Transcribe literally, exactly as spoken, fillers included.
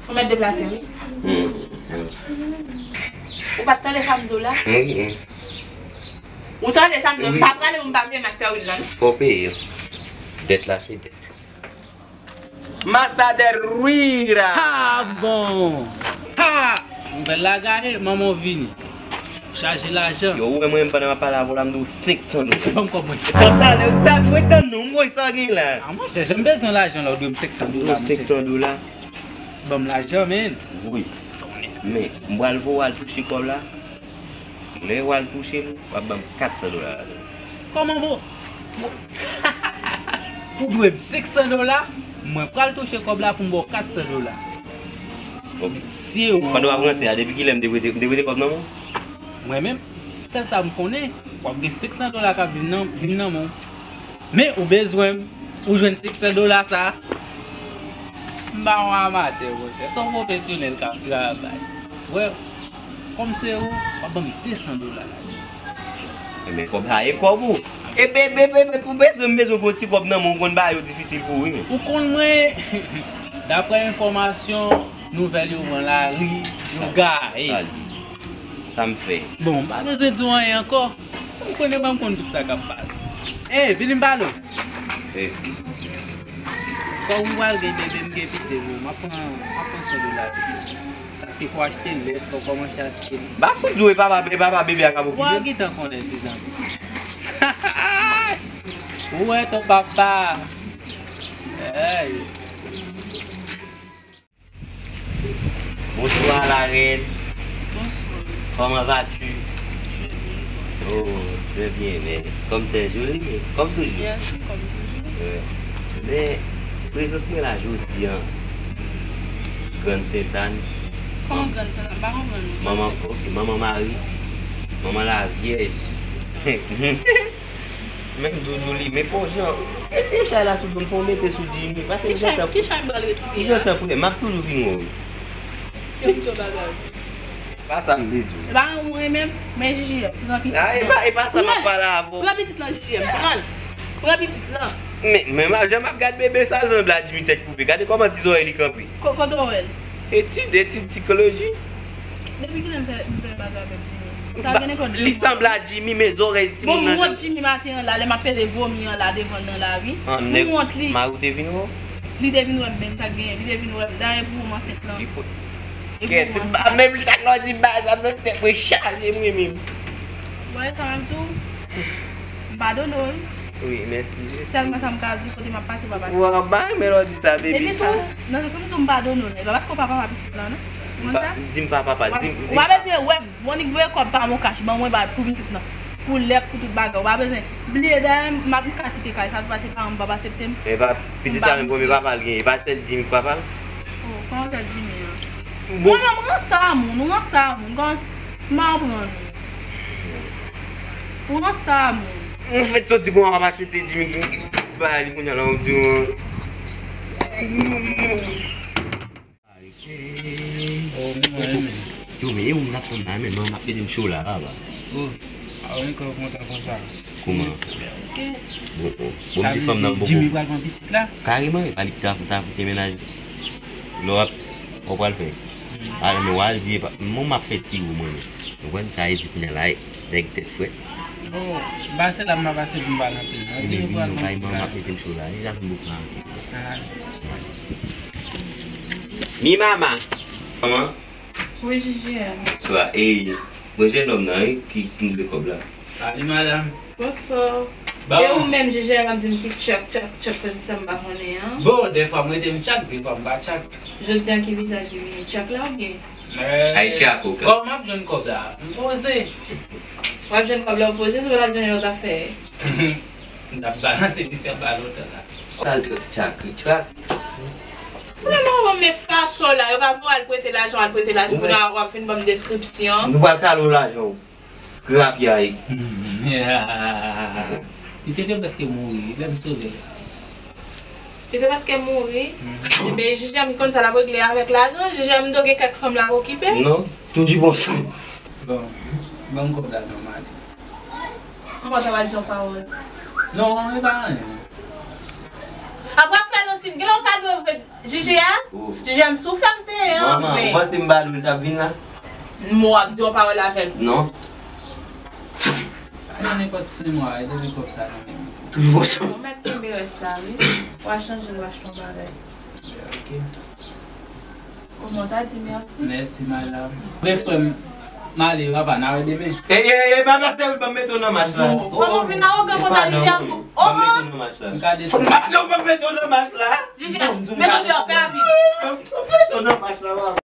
Ou mèt deplase, wi. Hmm. Ou pa t tande sa m di w la? Wi, wi. Ou tande sa m di w? M pa prale pou m pa peye Master Weed lan, non? Fò w peye. Dèt la, se dèt. Masta de Rira. Ha, bon. Ha! Nouvèl la gaye, manman w vini. Chaje lajan. Yo, ou wè mwen menm pandan m ap pale avè w la, m dwe w senk san dola. Ban m kòb mwen. Talè, talè, ou t ap jwe tann nou, m wè sa w gen la. A, monchè, jan m bezwen lajan la, ou dwe m senk san dola, monchè. Senk san dola. Ban m lajan, men. Wi. Men, m pral voye w al touche kòb la. Lè w al touche l, w ap ban m kat san dola ladan l. Kòman, bro? Ou dwe m senk san dola, mwen pral touche kòb la pou m ba w kat san dola. Ok. Mesye, ou. Pandan w ap ranse a, depi kilè m te prete, m te prete kòb nan men w? Mwen menm, sèl sa m konnen, w ap gen senk san dola k ap vin nan, vin nan men w. Men ou bezwen m, ou jwenn senk san dola sa. M pa yon amatè, monchè. Se yon pwofesyonèl k ap travay. Wè, kòm se ou, w ap ban m de san dola la. Ebyen, kòb sa e kòb ou. Epi, epi, epi, epi, ou bezwen m bezwen pran ti kòb nan men w, ou konn bagay yo difisil pou ou, wi, men. Ou konn mwen, daprè enfòmasyon, nouvèl yo pran lari, yo gaye. Sa l ye? Sa m fè? Bon, m pa bezwen di w anyen ankò. Ou konnen mwen, m konn tout sa k ap pase. Ey, vini m pale w. Ey. Kòm ou pral gen bebe, m gen pitye pou ou. M ap pran, m ap pran san dola pou ou. Paske fò achte lèt, fò kòmanse achte lèt. Ba fout di w e papa, e papa bebe a k ap okipe. Ou gentan konnen, ti zanmi. Ou wè ton papa. Ey. Bonsoir la reine. Bonsoir. Comment vas-tu? Oh, très bien, mais comme t'es jolie, mais comme toujours. Merci, comme toujours. Ouais. Men, prezans mwen la jodi a, Grann Sentàn. Kòman Grann Sentàn? M pa konprann ou. Manman, ok, Manman Mari, Manman Lavyèj. Menm Doudou li, men fò jan, retire chay la sou do m, fò w mete sou Jimmy, paske m gentan, ki chay m pral retire a? M gentan prè, m ap toujou vin wè w. Yo m di w bagay. Pa sa m vle di w. E pa ou renmen m, men J J M, pran pitit lan. A, e pa, e pa sa m ap pale avè w. Pran pitit lan, J J M, pran l. Pran pitit lan. Men, men m ap, jan m ap gad bebe sa, l sanble a Jimmy tèt koupe. Gade kòman ti zòrèy li kanpe. Ko-, kote w wè l? Etid, etid sikoloji. Depi kilè m fè, m fè bagay avèk Jimmy? Sa gen nenpòt Jimmy. Li sanble a Jimmy, men zòrèy timoun nan. Bon, m wont Jimmy maten an la, lè m ap pede vomi an la devan l nan lari. M wont li. Mari w te vin wè w? Li te vin wè m, men sa k genyen, li te vin wè m. Dayè, pou mwen ansent lan. Li pou... E pou mwen ansent. Menm chak lè w di bagay sa, m santi tèt mwen chaje, mwen menm. Ou wè sa m ap di w? M padone w, wi. Wi, mèsi. Sèlman sa m ka di w, kote m ap pase, w pa pase. Ou ap ba renmen lè w di sa, baby. Epi tou, nan sans m di w m padone w, e pa paske w pa papa pitit lan, non. Ou konn sa? Di m pa papa, di m, di m pa. Ou pa bezwen wè m. Monik voye kòb pa Moncash ban mwen ba pou pitit lan. Pou lèt, pou tout bagay. Ou pa bezwen. Bliye dayè, m ap, m ka kite kay sa tou paske paran m p ap aksepte m. E pa pitit sa menm premye papa l genyen. E pa sèl Jimmy k papa l? Oh, kòman sèl Jimmy an? Bon. Mwen menm, m ranse a moun, ou ranse a moun. Kòman m ap pran nou? Ou nan sa moun. Mwen fèk soti kon ap aksepte Jimmy ki bay li kounye a la, w ap di w. Yo, men e ou m nan fanm nan, men m ap mete m cho la, papa. Oh, a, ou kontan konsa. Kouman? Bon, bon, bon, m di fanm nan bon. Jimmy pral pran pitit la? Kareman, e pa li ki ta, ta foute mennaj li. Lè w ap, w pral fè. A, men w al di, e pa, mwen m ap fè ti ou mwen menm. Ou konprann sa e di kounye a la, nèg tèt frèt. Oh, m pase la, m pa pase pou m pale anpil, non. Epi nou pral nan kay, m ap mete m sou la, li la vin bouke anpil. Ah. Mi mama. Kòman? Wi, J J M. Swa, e, bon, jennonm nan, wi, ki, ki dwe kòb la. Salut, madame. Bonsoir. Bon. E ou menm, J J M ap di m ki tchak, tchak, tchak, kòm si sa m pa konnen an. Bon, defwa m rete m tchak, defwa m pa tchak. Jodi an ki vizaj ki vini tchak la oubyen? Ay tchak ou ka. Kòman m ap jwenn kòb la? M poze. W ap jwenn kòb la w poze, se pa t ap jwenn lòt afè. M t ap balanse misye anba lontan la. Sa l tchak, tchak. Vrèman, w men fason la, yo pa vle w al prete lajan, w al prete lajan, kounye a w ap vin ban m deskripsyon. Nou pral kale w lajan w. Grapyay. Misye te prèske mouri, lè m sove l. Li te prèske mouri? Mhm. Ebyen, J J M ki konn sa l ap regle avèk lajan, J J M dwe gen kèk fanm l ap okipe. Non, toujou bon san. Bon, ban m kòb la non, m ale. Mwen ta va di yon pawòl. Non, e pa anyen. Apre fè non, si gen lè w pa dwe vre J J M, oh. J J M si w fè m peye. Manman, ou panse m ba l, ou t ap vin la? M w ap di yon pawòl avè l. Non. Sa gen nenpòt senk mwa, e depi kòb sa nan men misye. Toujou konsa. Ou mèt kenbe rès la, wi. W a chanje, w achte yon bagay. Ok. Ou mwen ta di mèsi. Mèsi, madam. Men frè m, m ale, papa, n a wè demen. E, e, e, ba pastè, ban m mete w nan mach la. Kòman w vin awogan konsa, Jijèm? Ban m mete w nan mach la. M ka desann. Ban m mete w nan mach la. Jijèm, mete w deyò, fè rapid. Ban m mete w nan mach la, papa.